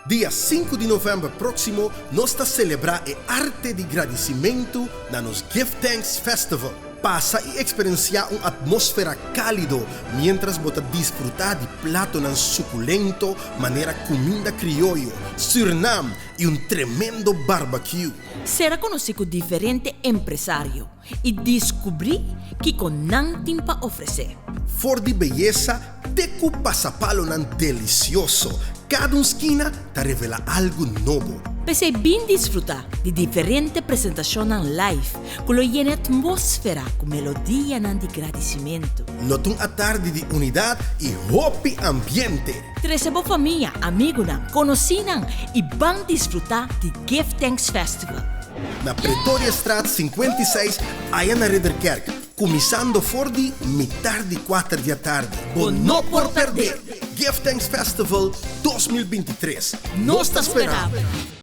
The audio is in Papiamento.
Dia 5 di novèmber próksimo nos ta selebrá e arte di gradisimentu na nos Give Thanks Festival. Pasa i eksperensiá un atmósfera kálido miéntras bo ta disfrutá di platonan sukulento manera kuminda krioyo, Sürnam i un tremendo barbecue. Sera konosí ku diferente empresario i diskubrí kiko nan tin pa ofresé. For di beyesa te ku pasapalonan delisioso, kada un skina ta revelá algu nobo. P'esei bin disfrutá di diferente presentashonnan live ku lo yena e atmósfera ku melodianan di gradisimentu. Lo ta un atardi di unidat i hopi ambiente! Trese bo famia, amigunan, konosínan i ban disfrutá di Give Thanks Festival. Na Pretoriastraat 56, aya na Ridderkerk, kuminsando for di mitar di kuater di atardi. Bo no por pèrdè! Give Thanks Festival 2023. Nos ta spera bo!